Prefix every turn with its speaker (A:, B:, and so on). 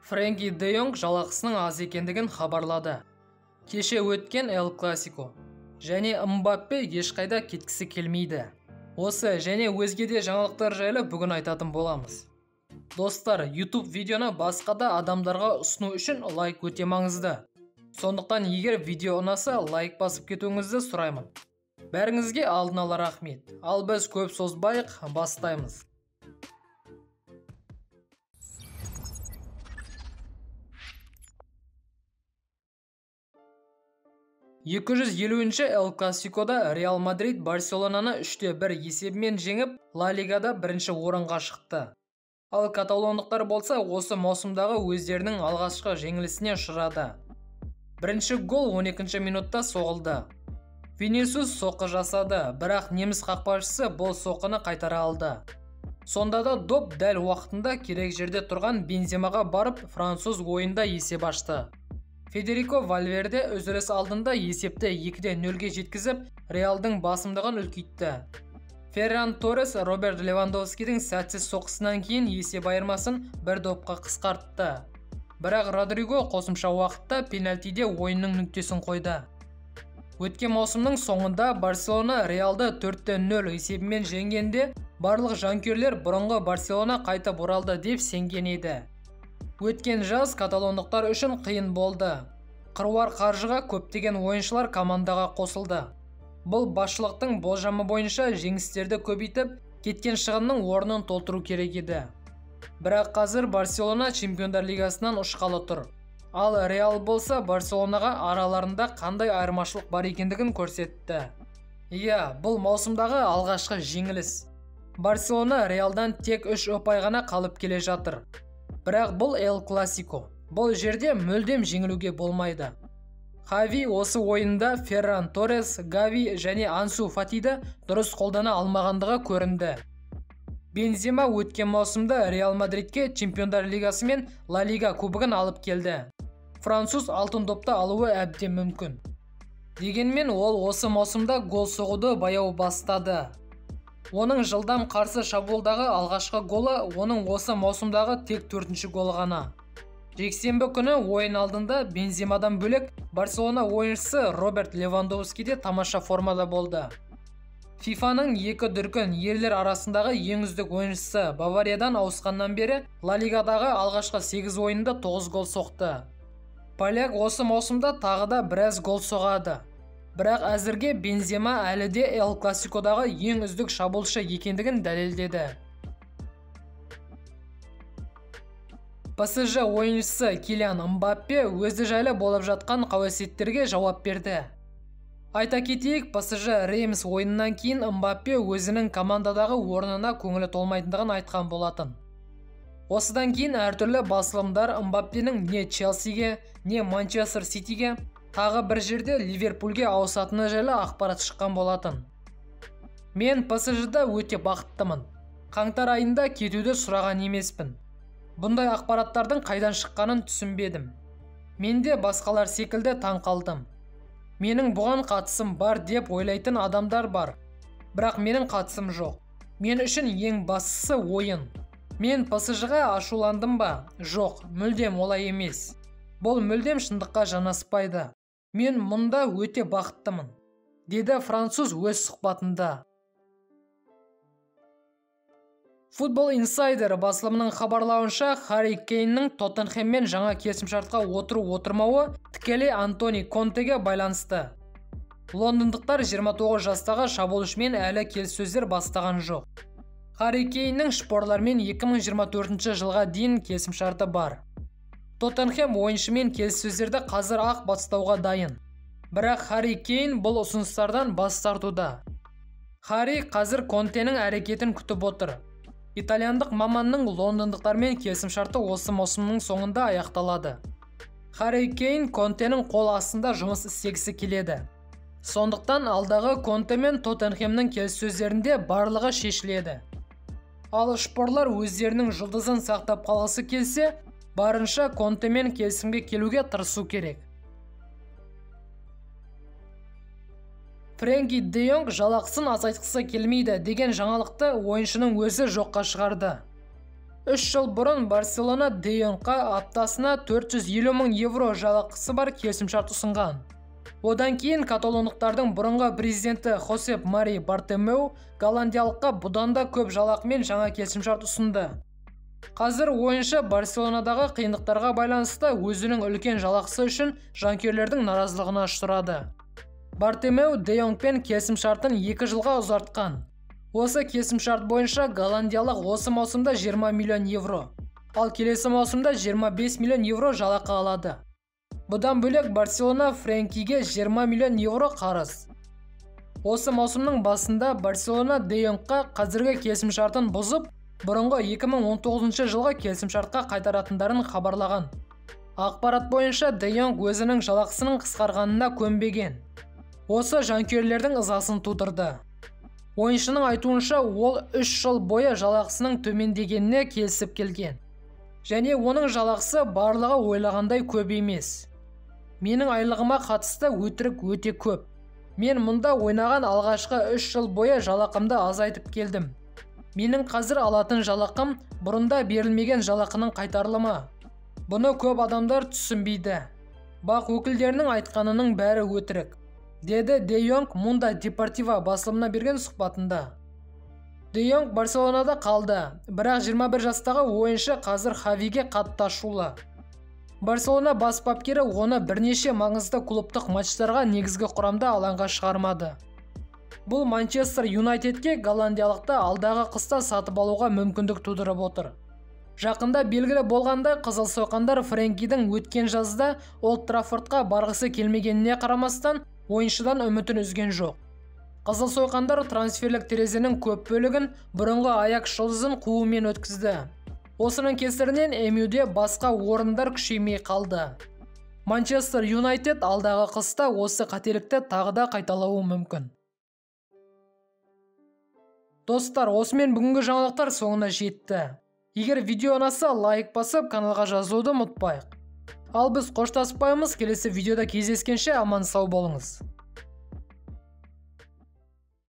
A: Фрэнки де Йонг жалақысының аз екендігін хабарлады. Кеше өткен Эл Классико және Мбаппе ешқайда кеткісі келмейді. Осы және өзге де жаңалықтар жайлы бүгін айтатын боламыз. Достар, YouTube видеоны басқа да адамдарға ұсыну үшін лайк өте маңызды. Сондықтан егер видео ұнаса, лайк басып кетуіңізді сұраймын. Бәріңізге алдын ала рахмет. Ал біз көп созбайық, бастаймыз. 250-ші Эл Классикода Реал Мадрид Барселонаны 3-1 есебімен жеңіп, Ла Лигада бірінші орынға шықты. Ал каталондықтар болса, осы маусымдағы өздерінің алғашқы жеңілісіне ұшырады. Бірінші гол 12-ші минутта соғылды. Винисиус соққы жасады, бірақ неміс қақпашысы бұл соққыны қайтара алды. Сонда да доп дәл уақытында керек жерде тұрған Бенземаға барып, француз ойында есеп ашты. Федерико Вальверде үзіліс алдында есепті 2-0-ге жеткізіп, Реалдың басымдығын үлкейтті. Ферран Торрес Роберт Левандовскидің сәтсіз соққысынан кейін есеп айырмасын бір допқа қысқартты. Бірақ Родриго қосымша уақытта пенальтиде ойынның нүктесін қойды. Өткен маусымның соңында Барселона Реалды 4-0 есебімен жеңгенде, барлық жанкүйерлер бұрынғы Барселона қайтып оралды деп сенген еді. Өткен жаз каталондықтар үшін қиын болды. Қыруар қаржыға көптеген ойыншылар командаға қосылды. Бұл басшылықтың болжамы бойынша жеңістерді көбейтіп, кеткен шығынның орнын толтыру керек еді. Бірақ қазір Барселона Чемпиондар Лигасынан ұшқалы тұр. Ал Реал болса Барселонаға араларында қандай айырмашылық бар екендігін көрсетті. Иә, бұл маусымдағы алғашқы жеңіліс. Барселона Реалдан тек 3 ұпай ғана қалып келе жатыр. Бірақ бұл Эл Классико. Бұл жерде мүлдем жеңілуге болмайды. Хави осы ойында Ферран Торрес, Гави және Ансу Фатиді дұрыс қолдана алмағандығы көрінді. Бензема өткен маусымда Реал Мадридке Чемпиондар Лигасы мен Ла Лига кубогын алып келді. Француз алтын допты алуы әбден мүмкін. Дегенмен ол осы маусымда гол соғуды баяу бастады. Оның жылдам қарсы шабуылдағы алғашқы голы оның осы маусымдағы тек 4-ші голы ғана. Жексенбі күні ойын алдында Бенземадан бөлек Барселона ойыншысы Роберт Левандовски де тамаша формада болды. ФИФАның екі дүркін ерлер арасындағы ең үздік ойыншысы Бавариядан ауысқаннан бері Ла Лигадағы алғашқы 8 ойында 9 гол соқты. Поляк осы маусымда тағы да біраз гол соғады. Бірақ әзірге Бензема әлі де Эл Классикодағы ең үздік шабуылшы екендігін дәлелдеді. ПСЖ ойыншысы Килиан Мбаппе өзі жайлы болып жатқан қауесеттерге жауап берді. Айта кетейік, ПСЖ Реймс ойынынан кейін Мбаппе өзінің командадағы орнына көңілі толмайтындығын айтқан болатын. Осыдан кейін әртүрлі басылымдар Мбаппенің не Челсиге, не Манчестер Ситиге, тағы бір жерде Ливерпульге ауысатыны жайлы ақпарат шыққан болатын. Мен ПСЖ-да өте бақыттымын. Қаңтар айында кетуді сұраған емеспін. Бұндай ақпараттардың қайдан шыққанын түсінбедім. Мен де басқалар секілді таң қалдым. Менің бұған қатысым бар деп ойлайтын адамдар бар. Бірақ менің қатысым жоқ. Мен үшін ең бастысы ойын. Мен ПСЖ-ға ашуландым ба? Жоқ, мүлдем олай емес. Бұл мүлдем шындыққа жанаспайды. Мен мұнда өте бақыттымын, деді француз өз сұхбатында. Футбол Инсайдер басылымының хабарлауынша, Харри Кейннің Тоттенхэммен жаңа келісімшартқа отыру-отырмауы тікелей Антони Контеге байланысты. Лондондықтар 29 жастағы шабуылшымен әлі келіссөздер бастаған жоқ. Харри Кейннің шпорлармен 2024 жылға дейін келісімшарты бар. Тоттенхэм ойыншымен келіссөздерді қазір ақ бастауға дайын. Бірақ Харри Кейн бұл ұсыныстардан бас тартуда. Харри қазір Контенің әрекетін күтіп отыр. Итальяндық маманның лондондықтармен келісімшарты осы маусымның соңында аяқталады. Харри Кейн Контенің қол астында жұмыс істегісі келеді. Сондықтан алдағы Конте мен Тоттенхэмнің келіссөздерінде барлығы шешіледі. Ал шпорлар өздерінің жұлдызын сақтап қалғысы келсе, барынша Контемен келісімге келуге тырысу керек. Фрэнки де Йонг жалақысын азайтқысы келмейді деген жаңалықты ойыншының өзі жоққа шығарды. 3 жыл бұрын Барселона Де Йонгқа аптасына 450 мың евро жалақысы бар келісімшарт ұсынған. Одан кейін каталондықтардың бұрынғы президенті Хосеп Мари Бартомеу голландиялыққа бұдан да көп жалақымен жаңа келісімшарт ұсынды. Қазір ойыншы Барселонадағы қиындықтарға байланысты өзінің үлкен жалақысы үшін жанкүйерлердің наразылығына ұшырады. Бартомеу Де Йонгпен келісімшартын 2 жылға ұзартқан. Осы келісімшарт бойынша голландиялық осы маусымда 20 миллион евро, ал келесі маусымда 25 миллион евро жалақы алады. Бұдан бөлек Барселона Френкиге 20 миллион евро қарыз. Осы маусымның басында Барселона Де Йонгқа қазіргі келісімшартын бұзып, бұрынғы 2019 жылғы келісімшартқа қайтаратындарын хабарлаған. Ақпарат бойынша Де Йонг өзінің жалақысының қысқарғанына көнбеген. Осы жанкүйерлердің ызасын тудырды. Ойыншының айтуынша, ол 3 жыл бойы жалақысының төмендегеніне келісіп келген. Және оның жалақысы барлығы ойлағандай көп емес. Менің айлығыма қатысты өтірік өте көп. Мен мұнда ойнаған алғашқы 3 жыл бойы жалақымды азайтып келдім. Менің қазір алатын жалақым бұрында берілмеген жалақының қайтарылымы. Бұны көп адамдар түсінбейді. Бақ өкілдерінің айтқанының бәрі өтірік, деді Де Йонг Мундо Депортиво басылымына берген сұхбатында. Де Йонг Барселонада қалды, бірақ 21 жастағы ойыншы қазір Хавиге қатты ашулы. Барселона бас бапкері оны бірнеше маңызды клубтық матчтарға негізгі құрамда алаңға шығармады. Бұл Манчестер Юнайтедке голландиялықты алдағы қыста сатып алуға мүмкіндік тудырып отыр. Жақында белгілі болғандай, қызыл сойқандар Френкидің өткен жазда Олд Траффордқа барғысы келмегеніне қарамастан ойыншыдан үмітін үзген жоқ. Қызыл сойқандар трансферлік терезенің көп бөлігін бұрынғы Аякс жұлдызын қуумен өткізді. Осының кесірінен МЮ-де басқа орындар күшеймей қалды. Манчестер Юнайтед алдағы қыста осы қателікті тағы да қайталауы мүмкін. Достар, осымен бүгінгі жаңалықтар соңына жетті. Егер видео ұнаса, лайк басып, каналға жазылуды ұмытпайық. Ал біз қоштаспаймыз, келесі видеода кездескенше аман сау болыңыз.